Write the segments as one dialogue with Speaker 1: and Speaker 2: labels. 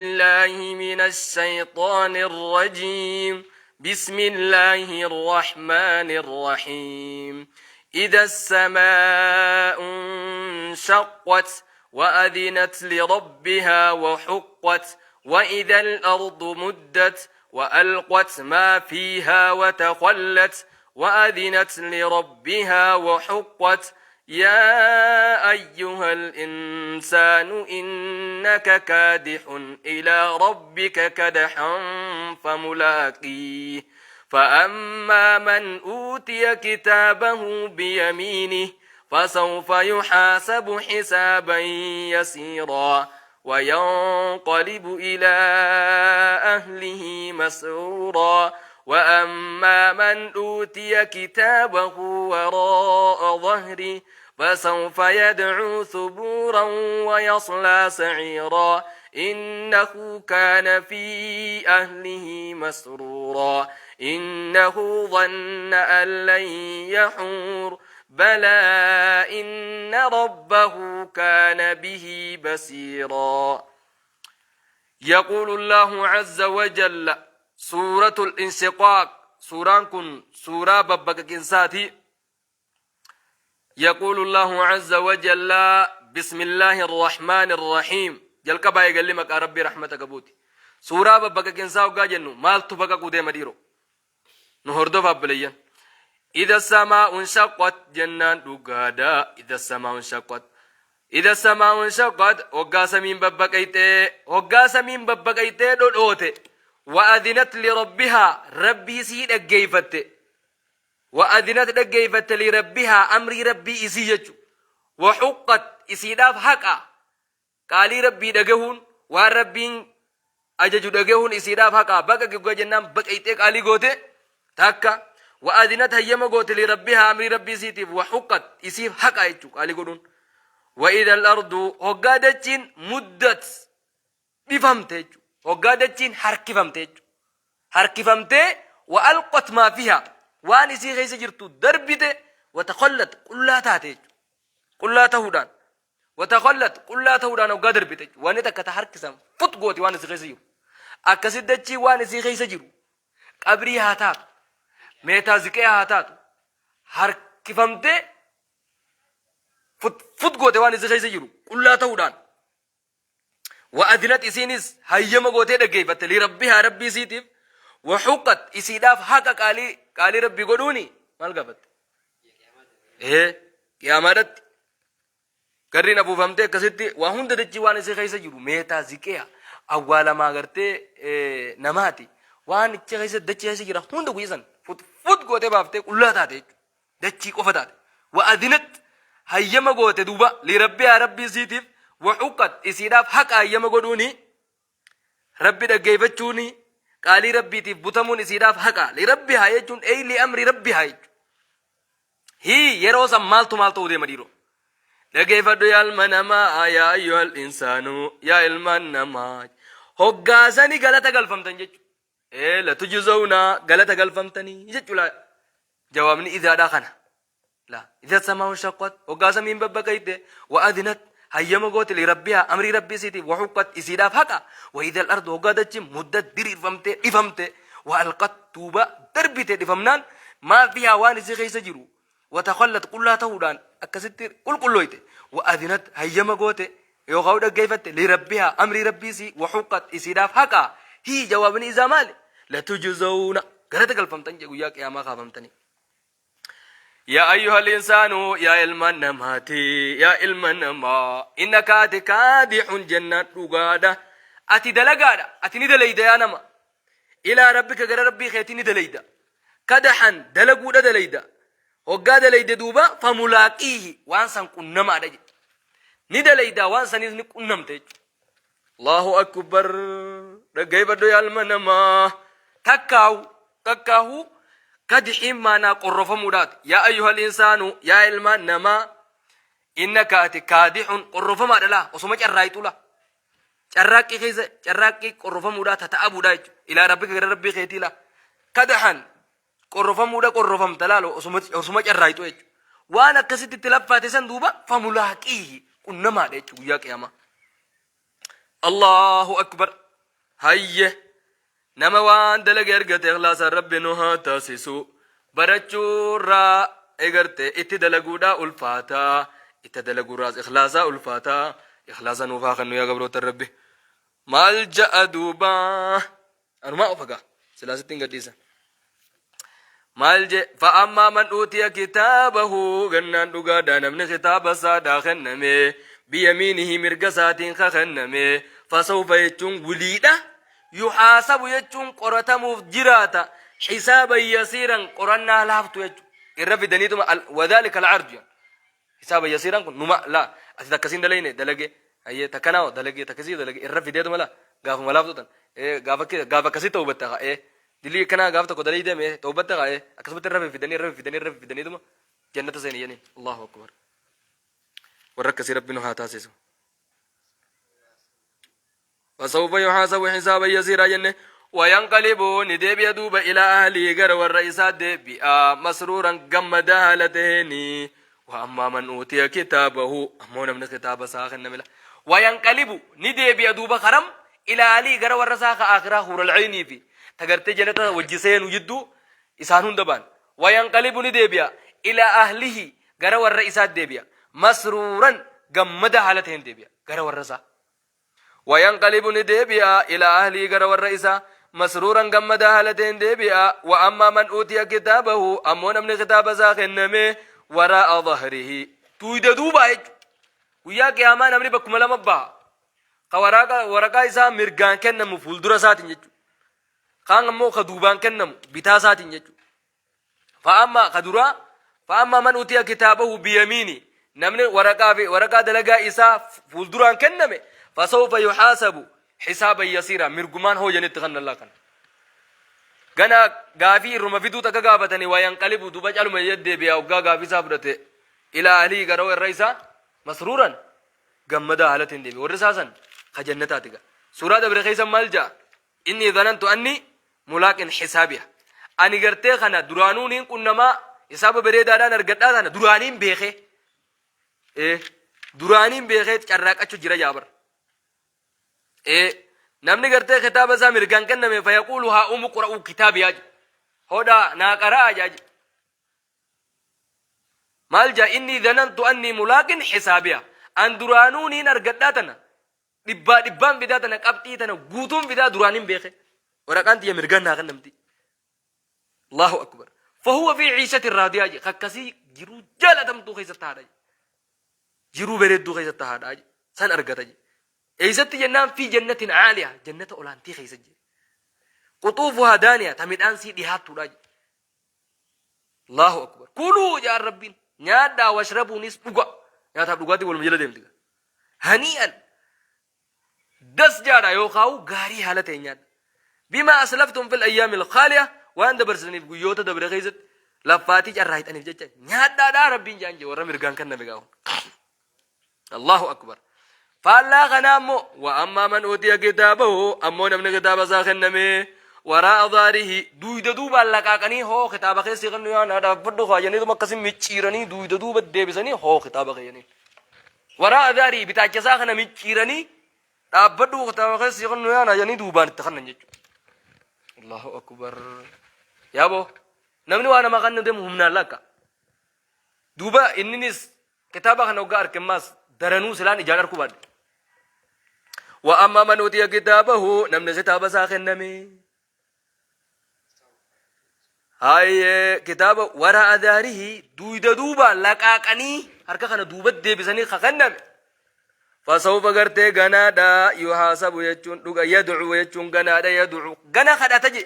Speaker 1: بالله من الشيطان الرجيم. بسم الله الرحمن الرحيم. إذا السماء انشقت وأذنت لربها وحقت وإذا الأرض مدت وألقت ما فيها وتخلت وأذنت لربها وحقت. يا أيها الإنسان إنك كادح إلى ربك كدحا فملاقيه. فأما من أوتي كتابه بيمينه فسوف يحاسب حسابا يسيرا وينقلب إلى أهله مسرورا. وأما من أوتي كتابه وراء ظهره فسوف يدعو ثبورا ويصلى سعيرا. إنه كان في أهله مسرورا. إنه ظن أن لن يحور. بلى إن ربه كان به بصيرا. يقول الله عز وجل سورة الانشقاق سوران كن سورة ببقى يقول الله عز وجل بسم الله الرحمن الرحيم jalqabaa eegalli maqaa Rabbii rahmata qabuuti. Suuraa babbaqaqinsaa hoggaa jennu maaltu baqaquu deema dhiiro? Nu hordofa abboleeyyan. Idha samaa'un shaqqat jennaan dhugaadha. Idha samaa'un shaqqat. Idha samaa'un shaqqat hoggaa samiin babbaqayxee, hoggaa samiin babbaqayxee dhodhoote. Wa'adinat li rabbihaa Rabbii sii dhaggeeyfatte. Wa'adinat dhaggeeyfatte li rabbihaa amrii Rabbii isii jechu. Wahuqqat isiidhaaf haqa. Qaalii Rabbii dhagahuun, waan Rabbiin ajaju dhagahuun isiidhaaf haqa. Baqaqi hoggaa jennaan baqayxee qaalii goote takka. Wa'adinat hayyama goote li rabbihaa amrii Rabbii isiitiif. Wahuqqat isiif haqa jechu qaalii godhuun. Wa'idal ardu hoggaa dachiin muddat dhifamte jechuudha. Hoggaa dachiin harkifamte jechuudha. Harkifamtee wa alqat maa fiha waan isii keessa jirtu darbite wa takhallat qullaa taate jechuudha. Qullaa tahuudhaan wa takhallat qullaa tahuudhaan hoggaa darbite jechuudha. Wanni takka ta harkisan fut gooti waan isii keessa jiru. Akkasi dachii waan isii keessa jiru qabrii haa taatu, meetaa ziqee haa taatu, harkifamtee fut fut goote waan isii keessa jiru qullaa tahuudhaan. Wa'adinat isiinis hayyama gootee dhaggeeffatte lirabbihaa Rabbii isiitiif wahuqqat isiidhaaf haqa qaalii qaalii Rabbii godhuuni maal gaafatte? Ee qiyaamaadhatti garriin afuufamtee akkasitti waa hunda dachii waan isii keessa jiru meetaa ziqeya awwaalamaa gartee namaati waan ichi keessa dachii keessa jira hunda guyya san fut fut gootee baaftee qullaa taate jechuudha. Dachii qofa taate. Wa adinat hayyama goote duuba lirabbihaa Rabbii isiitiif wa huqqat isiidhaaf haqa hayyama godhuuni Rabbi dhaggeeffachuuni qaalii Rabbiitiif butamuun isiidhaaf haqa lirabbihaa jechuun ey li amri rabbihaa jechuudha. Hii yeroo san maaltu maal ta'uu deema dhiiroo? Dhageeffadhu yaa ilma namaa, yaa ayyuhal insaanu, yaa ilmaan namaa, hoggaasani galata galfamtan jechuudha. Ee latujzawna galata galfamtanii jechuudha. Jawaabni idaadhaa kana. La idha samaa'u shaqqat hoggaa samiin babbaqayte wa adinat hayyama goote li rabbihaa amrii rabbii isiitiif wa huqqat isiidhaaf haqa wa idha al-ardu hoggaa dachiin muddat diriirfamte dhifamte wa alqat duuba darbite dhifamnaan maa fihaa waan isii keessa jiru wa takhallat qullaa ta'uudhaan akkasitti qulqullooyte wa adinat hayyama goote yookaan dhaggeeffatte li rabbihaa amrii rabbii isii wa huqqat isiidhaaf haqa hii jawaabni isaa maali latujzawna galata galfamtan jedhe guyyaa qiyaamaa kaafamtanii. Yaa ayyuhal insaanu yaa ilma namaati yaa ilma namaa innaka ati kaadixun jennaan dhugaadha ati dalagaadha ati ni dalayda yaa nama ilaa rabbika gara rabbii keetii ni dalayda kadaxan dalaguudha dalayda hoggaa dalayde duuba famulaaqiihi waan san qunnamaadha jedhe ni dalayda waan saniis ni qunnamte jechuudha. Allahu akbar dhaggeeffadhu yaa ilma namaa takkaahu takkaahu kadixiin maanaa qorrofamuudhaati yaa ayyuhal insaanu yaa ilma namaa innaka ati kaadixun qorrofamaadha laa osoma carraayxu laa carraaqqii keessa carraaqqii qorrofamuudhaa tata'abuudhaa jechuudha ilaa rabbika gara rabbii keetii laa kadaxan qorrofamuudha qorrofamta laalo osoma osoma carraayxu jechuudha waan akkasitti itti laffaate san duuba famulaaqiihi qunnamaadha jechuudha guyyaa qiyaamaa. Allahu akbar. Hayye nama waan dalage argate ikhlaasaan Rabbi nu haa taasisu. Barachuurraa egarte itti dalaguudhaa ulfaata. Itti dalaguurraas ikhlaasaa ulfaata. Ikhlaasa nuuf haa kennu yaa gabroota Rabbi. Maal ja'a duuba? Anumaa of egaa silaa sitti hin gadhiisan. Maal je fa'ammaa man uutiya kitaabahu gannaan dhugaadhaa namni kitaaba isaadhaa kenname biyamiinihi mirga isaatiin ka kenname fasawfa jechuun wiliidha yuhaasabu jechuun qoratamuuf jiraata hisaaban yasiiran qorannaa laaftu jechuudha irra fidaniituma wadhaalika al'ardu Hisaaba yasiiraan kun numa laa ati takka siin dalayne dalage hayyee takka naa dalage takka sii dalage irra fideetuma laa gaafuma laaftuu tan ee gaafa gaafa akkasii tawbatte haa ee dilii akkanaa gaaf tokko dalay deeme tawbatte haa ee akkasumatti irra fifidanii irra fifidanii irra fifidaniituma jannata seeni jedhaniin. Allahu akbar, warra akkasii rabbi nu haa taasisu. Fasawfa yuhaasabu hisaaban yasiiraa jenne. Wayanqalibu ni deebi'a duuba ilaa ahlii gara warra isaa deebi'a masruuran gammadaa haala taheeni. Wa ammaa man uutiya kitaabahu ammoo namni kitaaba isaa kenname la. Wayanqalibu ni deebi'a duuba karam ilaa ahlii gara warra isaa ka aakhiraa huural ceynii fi tagartee jannata wajji seenu jidduu isaan hunda baan. Wayanqalibu ni deebi'a ilaa ahlihi gara warra isaa deebi'a masruuran gammadaa haala taheen deebi'a gara warra isaa. Wayanqalibu ni deebi'a ilaa ahlii gara warra isaa masruuran gammadaa haala ta'een deebi'a. Wa ammaa man uutiya kitaabahu ammoo namni kitaaba isaa kenname waraa'a dhahrihi duuyda duubaa jechuudha. Guyyaa qiyaamaa namni bakkuma lama baha. Ka waraqaa isaa mirgaan kennamu fuuldura isaatiin jechuudha. Kaan ammoo ka duubaan kennamu bitaa isaatiin jechuudha. Fa'amma ka duraa fa'amma man utiya kitaabahu biyamiini namni waraqaa fi waraqaa dalagaa isaa fuulduraan kenname fasawfa yuhaasabu hisaaban yasiira mirgumaan hooyanitti kan allaa kana. Gana gaafii irruma fiduu takka gaafatanii waa yanqalibu duba caluma deddeebi'a hoggaa gaafii isaa fudhate ilaa ahlii gara warra isaa masruuran gammadaa haalatiin deebi'a warri isaa san ka jannataati gaa. Suuraa dabre keessa maal ja'a? Innii zanantu anni mulaaqin hisaabiya. Ani gartee kana duraanuu niin qunnamaa hisaaba bareedaadhaan argadhaa tana duraaniin beekee. Ee duraaniin beekee carraaqachu jira jaabar. Ee namni gartee kitaaba isaa mirgaan kenname fayaquulu haa umu qura'uu kitaabiyaa jedhu. Hodhaa naa qara'aa jaa jedhu. Maal jaa inni zanantu anni mulaaqin hisaabiya. An duraanuu niin argadhaa tana Dhibbaa dhibbaan fidaa tana qabxii tana guutuun fidaa duraan hin beeke. Waraqaan tiyya mirgaan naa kennamti. Allahu akbar. Fahuwa fi ciishatin raadiyaa jedhe. Akkasii jiruu jaalatamtuu keessatti haadha jedhe. Jiruu bareedduu keessatti haadha jedhe. San argata jedhe. Eessatti jennaan fi jannatin caaliyaa jannata olaantii keessa jedhe. Quxuufuhaa daaniyaa ta midhaan sii dhihaattuudha jedhe. Allahu akbar. Kuluu jaan Rabbiin. Nyaadhaa washrabuunis dhuga. Nyaataaf dhugaatii waluma jala deemti. Hanii'an. Das jaadha yookaan gaarii haala ta'e nyaadha. Bimaa aslaftum fil ayyaamil khaaliya waan dabarsitaniif guyyoota dabre keessatti laffaatii carraaqxaniif jecha nyaadhaadhaa Rabbiin jaan jee warra mirgaan kenname gaafa. Allahu akbar. Faallaa kanaa immoo wa ammaa man utiya kitaabahu ammoo namni kitaaba isaa kenname waraa'a daarihi duuyda duubaan laqaaqanii hoo kitaaba keessi kennu yaa naa dhaabbadhu kaa jennituma akkasi micciiranii duuyda duuba deebisanii hoo kitaaba keeyaniin. Waraa'a daarihi bitaacha isaa kana micciiranii dhaabbadhu kitaaba keessi kennu yaa naa jennii duubaan itti kennan jechuudha. Allahu akbar. Yaaboo namni waa nama kennu deemu humnaan lakka. Duuba inninis Kitaaba kana hoggaa arke ammaas daranuu silaan ijaan arkuu baadhe. Wa amma man utiya kitaabahu namni kitaaba isaa kenname. Hayyee kitaaba wara adaarihi duuyda duuba laqaaqanii harka kana duuba deebisanii ka kenname. Fasawfa gartee ganaadha yuhaasabu jechuun dhuga yad'u jechuun ganaadha yad'u gana kadhata je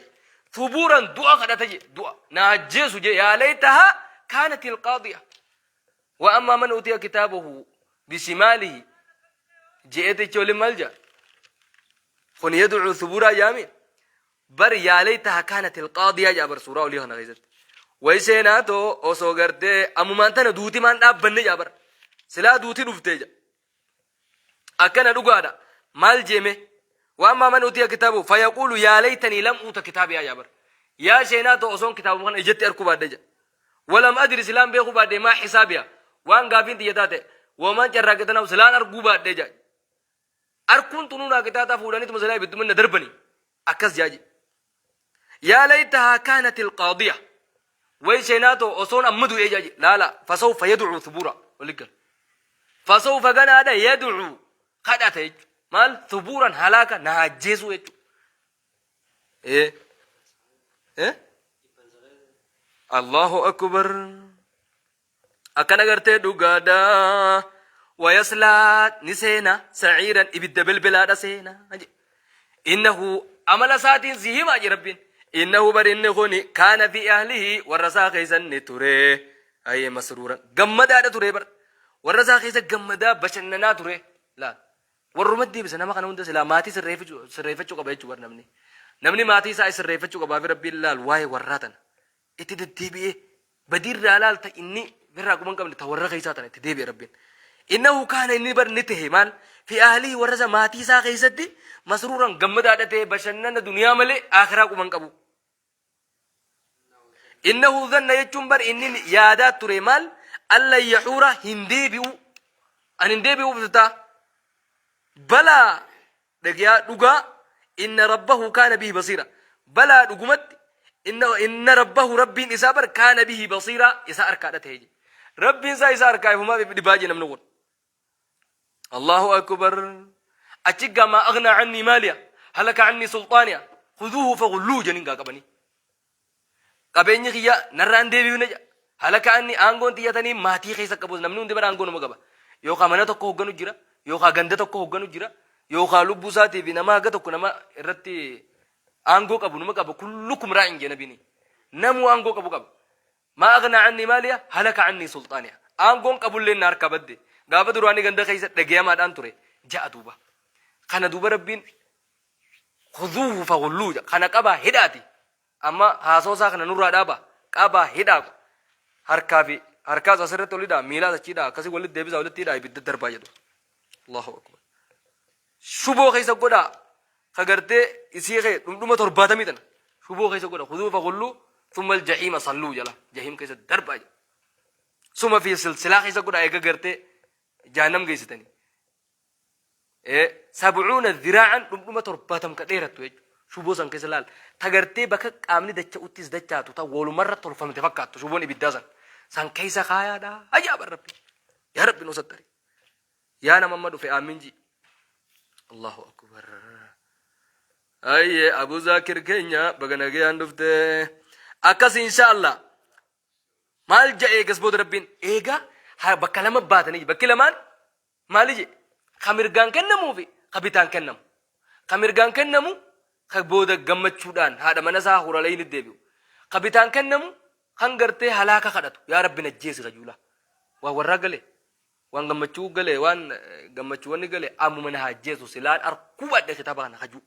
Speaker 1: thubuuran du'a kadhata je du'a na ajjeesu je yaa laytaha kaanat ilqaadiya. Wa ammaa man utiya kitaabahu bishimaalihi je'eetichi waliin maal ja'a? Kun yad'uu thuburaa jaami bar yaa laytaha kaanat ilqaadiyaa ja'a bar suuraa olii kana keessatti. Way seenaa too osoo gartee ammumaan tana duuti maan dhaabbanne ja'a bar. Silaa duuti dhuftee ja'a. Akkana dhugaadha. Maal jeeme? Wa ammaa man utiya kitaabahu fayaquulu yaa laytanii lam uuta kitaabiyaa yaa bar. Yaa seenaa too osoon kitaabuma kana ijatti arkuu baadhe ja'a. Walam adri silaan beekuu baadhee maa xisaabiya waan gaafiin tiyya taate wamaan carraaqe tanaaf silaan arguu baadhee jedha. Arkuun tunuu naa qixaaxaa fuudhaniituma silaa ibidduma na darbanii. Akkas jaa jedhe. Yaa laytahaa kaanatil qaadiya. Way seenaa too osoon amma du'ee jaa jedhe. Laala fasawfa yad'uu thubuura. Wali gala. Fasawfa ganaadha yad'uu kadhata jechuudha. Maal thubuuran halaaka na ajjeesuu jechuudha. Eh. Eh? Allahu akbar. Akkana gartee dhugaadha. Wayaslaa ni seena sa'iiran ibidda belbelaadha seena. Innahu amala isaatiin si himaa jee Rabbiin. Innahu bar inni kuni kaana fi ahlihi warra isaa keessan ni ture. Ayyee masruuran gammadaadha ture bar. Warra isaa keessa gammadaa bashannanaa ture. Laal. Warruma deebisa nama kana hunda silaa maatii sirreeffachuu qaba jechuu bar namni. Namni maatii isaa sirreeffachuu qabaa fi Rabbiin laal waa'ee warraa tana. Itti deddeebi'ee badii irraa laal ta inni irraa quba hin qabne ta warra keessaa tana itti deebi'e Rabbiin. Innahu kaana inni bar ni tahe maal fi ahlii warra isaa maatii isaa keessatti masruuran gammadaadha ta'e bashannana duniyaa malee akhiraa quba hin qabu. Innahu dhanna jechuun bar inni yaadaa ture maal alla yahuura hin deebi'u an hin deebi'uuf ta'a. Balaa Dhageyaa dhugaa inna rabbahu kaana bihi basiira. Balaa dhugumatti inna inna rabbahu rabbiin isaa bar kaana bihi basiira isa arkaadha ta'e jedhe. Rabbiin isaa isa arkaa ifumaaf if dhibaa jedhe namni kun. Allahu akbar. Achi gaa maa aghnaa annii maaliya halaka annii sulxaaniya khuduuhu faghulluuhu jedhaniin gaa qabanii. Qabeenyi kiyya narraa hin deebifne jedha. Halaka anni aangoon tiyya tanii maatii keessa qabus namni hundi bara aangoo nama qaba. Yookaan mana tokko hoogganu jira, yookaan ganda tokko hoogganu jira, yookaan lubbuu isaatii fi nama haga tokko nama irratti aangoo qabu nama qaba. Kullukum raa'in jee nabiin. Namuu aangoo qabu qaba. Maa aghnaa annii maaliya halaka annii sulxaaniya. Aangoon qabullee na harkaa badde. Gaafa duraanii ganda keessa dhagayamaadhaan ture. Ja'a duuba. Kana duuba Rabbiin khuduuhu faghulluuh jedha. Kana qabaa hidhaati. Amma haasoo isaa kana nurraa dhaaba. Qabaa hidhaa. Harkaa fi harkaas asirratti ol hidhaa, miilaas achi hidhaa, akkasii walitti deebisaa walitti hidhaa ibidda darbaa jedhu. Allahu akbar. Shuboo keessa godhaa. Ka gartee isii kee dhumdhuma 70 tana. Shuboo keessa godha. Khuduuhu faghulluuh thumma aljahiima salluu jala. Jahiim keessa darbaa jedha. Suma fi silsilaa keessa godhaa eega gartee jahannam geessitanii. Sab'uuna dhiraa'an dhundhuma 70 ka dheerattu jechuudha. Shuboo san keessa laal. Ta gartee bakka qaamni dacha'uttis dachaatu ta walumarra tolfamte fakkaattu shuboon ibiddaa san. San keessa kaayaadha. Ajaa'iba Rabbi. Yaa Rabbi nu sattari. Yaa nama amma dhufe aamin ji. Allahu akbar. Ayyee Abu Zaakir keenya baga nagayaan dhufte. Akkas insha Allah. Maal ja'e eegas booda Rabbiin eegaa bakka lama baatanii bakki lamaan Maali jedhe? Ka mirgaan kennamuu fi ka bitaan kennamu. Ka mirgaan kennamu ka booda gammachuudhaan haadha mana isaa huralayni deebi'u. Ka bitaan kennamu kan gartee halaaka kadhatu. Yaa Rabbi najjeesi kajuula. Waan warraa gale, waan gammachuu gale, waan gammachuu wanni gale ammuma na ajjeesu silaan arkuu baadhe kitaaba kana kajuu.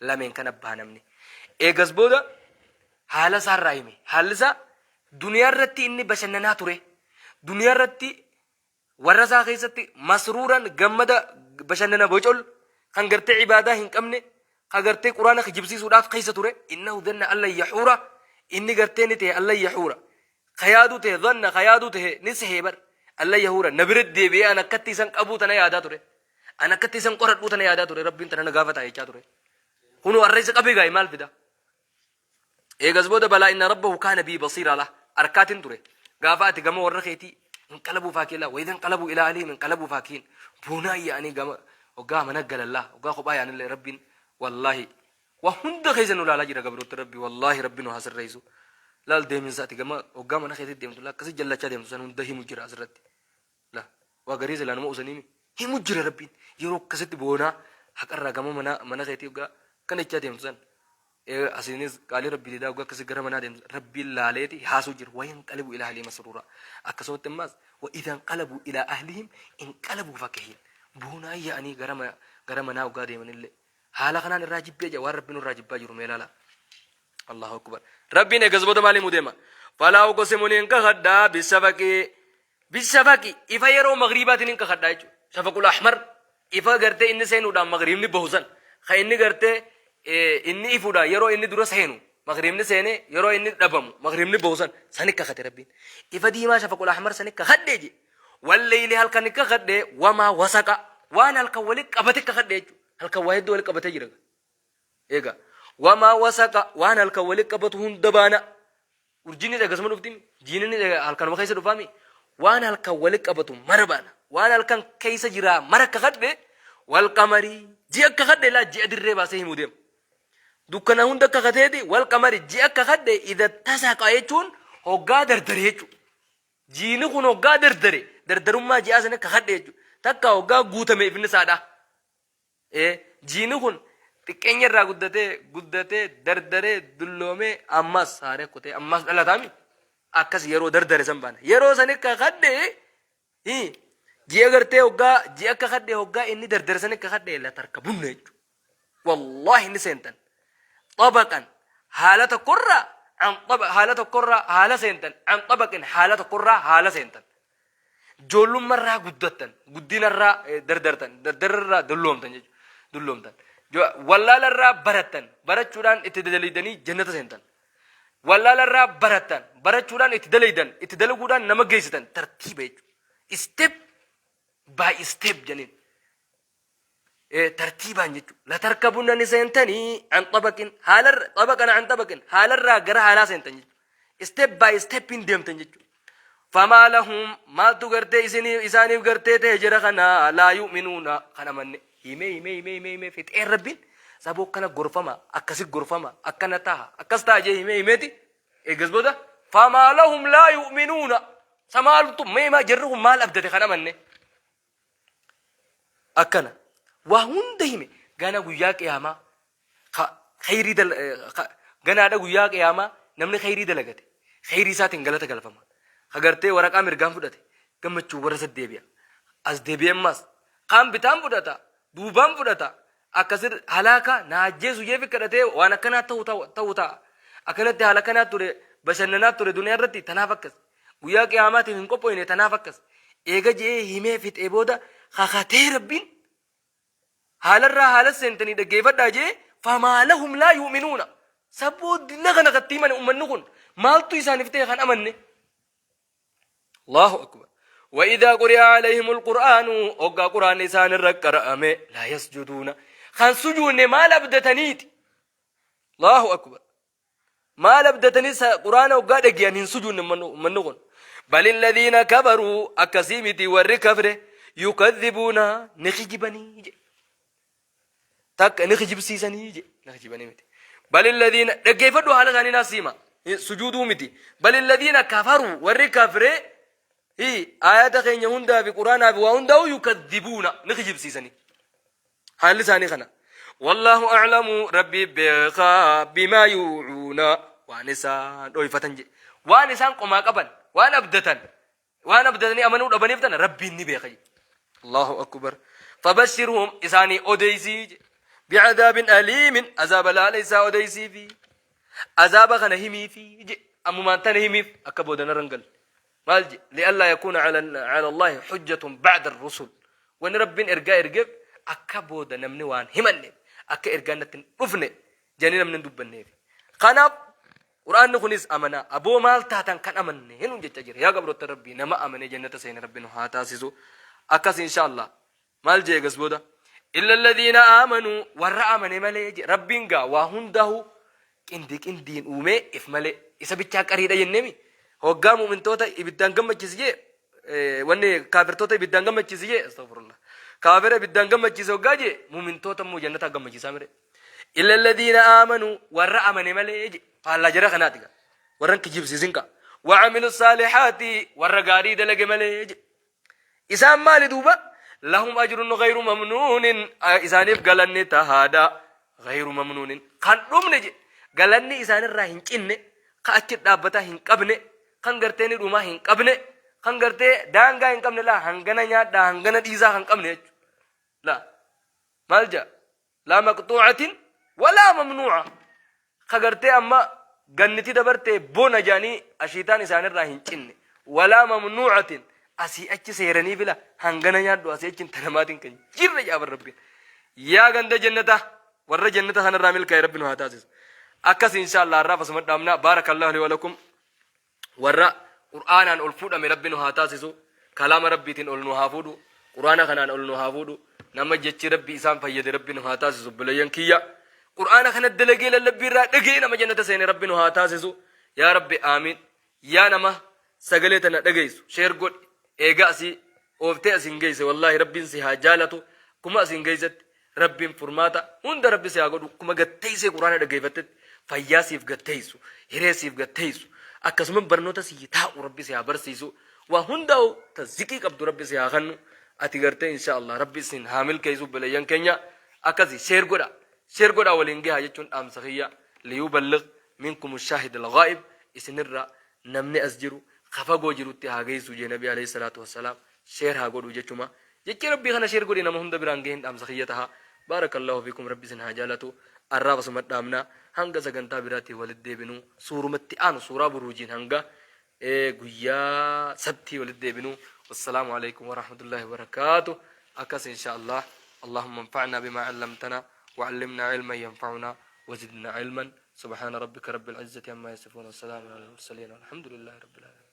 Speaker 1: Lameen kana baha namni. Eegas booda haala isaa irraa hime. Haalli isaa duniyaa irratti inni bashannanaa ture. Duniyaa irratti Warra isaa keessatti masruuran gammada bashannana bocol kan gartee ibaadaa hin qabne ka gartee quraana kijibsiisuudhaaf keessa ture innahu dhanna allan yahuura inni gartee ni ta'e allan yahuura ka yaaduu ta'e dhanna ka yaaduu ta'e ni sehee bar allan yahuura na bira deebi'ee an akkatti isan qabuu tana yaadaa ture an akkatti isan qoradhuu tana yaadaa ture Rabbiin tana na gaafata jechaa ture kunoo arra isa qabee gaa'e maal fida Eegas booda balaa inna rabbahu kaana bii basiiraa lah arkaatin ture. Gaafa ati gama warra keetii inqalabuu faakiin lah wayidha inqalabuu ilaa ahlihim inqalabuu faakiin boonaa yaa'anii gama hoggaa mana galan lah hoggaa kophaa yaa'anillee Rabbiin wallaahi waa hunda keessa nu laalaa jira gabroota Rabbi wallaahi Rabbi nu haa sirreessu. Laal deeminsa ati gama hoggaa mana keetii deemtu lah akkasi jallachaa deemtu san hunda himu jira asirratti. La waa garii silaa nama usaniimi himu jira Rabbiin yeroo akkasitti boonaa haqarraa gama mana mana keetii hoggaa akkana jechaa deemtu san asiinis qaalii Rabbii didaa hoggaa akkasi gara manaa deemtu Rabbiin laaleeti haasuu jira wayan qalibu ilaa ahlii masruura akkasumatti ammaas wa idaan qalabu ilaa ahlihim inqalabuu fakihiin boonaa yaa'anii gara gara manaa hoggaa deemanillee haala kanaan irraa jibbee jira waan Rabbiin irraa jibbaa jiru mee ilaalaa. Allahu akbar. Rabbiin eegas booda maal himuu deema? Falaa uqsimu niin kakadhaa bisafaqii Bishafaqi ifa yeroo maghriibaatiin hin kakadha jechuudha. Shafaqul ahmar ifa gartee inni seenuudhaan maghriibni bahu san kan inni gartee inni ifuudha yeroo inni dura seenu maghriibni seenee yeroo inni dhabamu maghriibni bahu san sani kakate Rabbiin. Ifa diimaa shafaqul ahmar sani kakadhe je. Walleeyli halkan kakadhe wamaa wasaqa waan halkan wali qabate kakadhe jechuudha. Halkan waa hedduu walitti qabatee jira. Eega. Wamaa wasaqa waan halkan walitti qabatu hunda baana. Urjiin ni dhagasuma dhufti jiini ni halkanuma keessa dhufaami. Waan halkan walitti qabatu mara baana. Waan halkan keessa jiraa mara kakadhe wal qamarii ji'a kakadhe laa ji'a dirree baasee himuu deema. Dukkana hunda kakateeti wal qamari ji'a kakadhe idha tasaqa jechuun hoggaa dardare jechuudha. Jiini kun hoggaa dardare dardarummaa ji'aa sana kakadhe jechuudha. Takka hoggaa guutame ifni isaadha. Ee, jiini kun xiqqeenya irraa guddatee, guddatee, dardaree, dulloomee, ammas haaree kutee, ammas dhalataami. Akkas yeroo dardare san baana. Yeroo sani kakadhe, hii, ji'a gartee hoggaa, ji'a kakadhe hoggaa inni dardare sani kakadhe la tarkabunna jechuudha. Wallaahi ni seentan. Xabaqan haala tokkorraa an xaba haala tokkorraa haala seentan an xabaqin haala tokkorraa haala seentan. Ijoollummarraa guddattan, guddinarraa dardartan, dardararraa dulloomtan jechuudha. Dulloomtan. Wallaalarraa barattan, barachuudhaan itti dadalaydanii jannata seentan. Wallaalarraa barattan, barachuudhaan itti dalaydan, itti dalaguudhaan nama geessitan tartiiba jechuudha. Step by step jedhaniin. Tartiibaan jechuudha. Latarkabunna ni seentanii an xabaqin haalarra xabaqan an xabaqin haalarraa gara haalaa seentan jechuudha. Step by stepin deemtan jechuudha. Famaa lahum maaltu gartee isinii isaaniif gartee ta'e jara kana laa yu'minuuna kan amanne himee himee himee himee himee fixee rabbiin saboo akkana gorfama akkasi gorfama akkana taha akkas taha jee himee himeeti eegas booda famaa lahum laa yu'minuuna samaaltu mee maa jarri kun maal abdate kan amanne Akkana. Waa hunda hime. Gana guyyaa qiyaamaa ka khayrii dal ka ganaadha guyyaa qiyaamaa namni khayrii dalagate khayrii isaatiin galata galfama. Ka gartee waraqaa mirgaan fudhate gammachuu warra isa deebi'a. As deebi'ee ammaas kaan bitaan fudhata duubaan fudhata akkasir halaaka na ajjeesu jee fi kadhatee waan akkanaa ta'u ta'u ta'a. Akkanatti haala kanaa ture bashannanaa ture duniyaa irratti tanaaf akkas. Guyyaa qiyaamaatiif hin qophooyne tanaaf akkas. Eega je'ee himee fixee booda kakatee Rabbiin haalarraa haala seentanii dhaggeeffadhaa je'ee famaa lahum laa yu'minuuna. Saboo dilla kana katti himane ummanni kun maaltu isaaniif ta'e kan amanne. Allahu akbar. وإذا قرئ عليهم القرآن وقا قرآن إسان الرقرأ لا يسجدون خان سجون ما لبدتنيت الله أكبر Maal abdatanii sa quraana hoggaa dhageyan hin sujuunne ummanni kun. Bal alladhiina kafaruu akkasii miti warri kafre yukadhibuuna ni kijibanii jedhe. Takka ni kijibsiisanii jedhe ni kijibanii miti. Bal alladhiina dhaggeeffadhu haala isaanii naas hima sujuuduu miti. Bal alladhiina kafaruu warri kafre hi aayata keenya hundaa fi quraanaa fi waa hundaa'u yukadhibuuna ni kijibsiisanii. Haalli isaanii kana. Wallaahu a'lamu Rabbii beekaa bimaa yuucuuna waan isaan dhoyfatan jedhe. Waan isaan qomaa qaban, waan abdatan, waan abdatanii amanuu dhabaniif tana Rabbiin ni beeka jedhe. Allahu akbar. Fabashirhum isaanii odeysii jedhe. Bi'adaabin aliimin azaaba laala isaa odeysiifi. Azaaba kana himiifi jedhe. Ammumaan tana himiif akka booda narra hin galle. Maal jedhe? Li'allaa yakuuna cala Allaahi hujjatun ba'da ar-rusul. Wanni Rabbiin ergaa ergeef akka booda namni waan himanneef, akka ergaan natti hin dhufne jedhanii namni hin dubbanneefi. Kanaaf Qur'aanni kunis amanaa. Aboo maal taatan kan amanne nuun jechaa jira. Yaa gabroota Rabbii nama amanee jannata seene Rabbi nu haa taasisu. Akkas insha Allah. Maal jee egas booda? Illa alladhiina aamanuu warra amane malee jee. Rabbiin gaa waa hundahu qindi qindiin uumee if malee isa bichaa qariidha jenneemi. Hoggaa mu'mintoota ibiddaan gammachiisi jee wanni kaafirtoota ibiddaan gammachiisi jee astaghfirullah. Kaafira ibiddaan gammachiise hoggaa jee mu'mintoota immoo jannataa gammachiisaa mire. Illa alladhiina aamanuu warra amane malee jee. Faallaa jara kanaati gaa. Warra hin kijibsiisin kaa. Wa'amilu saalihaati warra gaarii dalage malee jee. Isaan maali duuba? Lahum ajrun ghayru mamnuunin isaaniif galanni tahaadha. Ghayru mamnuunin kan dhumne jedhe. Galanni isaanirraa hin cinne, kan achi dhaabbataa hin qabne, kan gartee ni dhumaa hin qabne, kan gartee daangaa hin qabne laa hangana nyaadhaa hangana dhiisaa kan qabne jechuudha. Laa maal jedha? Laa maqxuucatin walaa mamnuuca. Ka gartee amma ganniti dabarte bona jedhanii ashiitaan isaanirraa hin cinne. Walaa mamnuucatin asii achi seeranii fila hangana nyaadhu asii achi hin namaatiin kan jirre jedha bar Rabbiin. Yaa ganda jannata warra jannata kanarraa milkaa'e Rabbi nu haa taasisu. Akkas insha Allah har'aaf asuma dhaabna. Baarakallahu li walakum. Warra Qur'aanaan ol fuudhame Rabbi nu haa taasisu. Kalaama Rabbiitiin ol nu haa fuudhu. Qur'aana kanaan ol nu haa fuudhu. Nama jechi Rabbi isaan fayyade Rabbi nu haa taasisu obboleeyyan kiyya. Qur'aana kana dalagee lallabbii irraa dhagee nama jannata seene Rabbi nu haa taasisu. Yaa Rabbi aamiin. Yaa nama sagalee tana dhageessu share godhi eega asii ooftee asiin geesse wallaahi Rabbiin si haa jaalatu kuma asiin geessetti Rabbiin furmaata hunda Rabbi si haa godhu kuma gatteessee quraana dhageeffattetti fayyaa siif gatteessu hiree siif gatteessu akkasuma barnoota sii taa'u Rabbi si haa barsiisu waa hundaa'u ta ziqii qabdu Rabbi si haa kennu ati gartee insha Allah Rabbi isin haa milkeessu obboleeyyan keenya akkasi share godha share godha waliin gahaa jechuun dhaamsa kiyya liyuballigh minkum shaahid al-ghaa'ib isinirra namni as jiru ka fagoo jirutti haa geessu jee nabi alayhi salaatu wassalaam share haa godhu jechuma jechi rabbii kana share godhi nama hunda biraan gahin dhaamsa kiyya taha baarakallahu fiikum rabbi isin haa jaalatu arraaf asuma dhaamna hanga sagantaa biraatiin walitti deebinu suurumatti aanu suuraa buruujiin hanga guyyaa sabtii walitti deebinu wassalaamu alaikum warahmatullahi wabarakaatu akkas insha allah allahumma anfa'na bima 'allamtana وعلمنا علما ينفعنا وزدنا علما سبحان ربك رب العزة عما يصفون وسلام على المرسلين والحمد لله رب العالمين.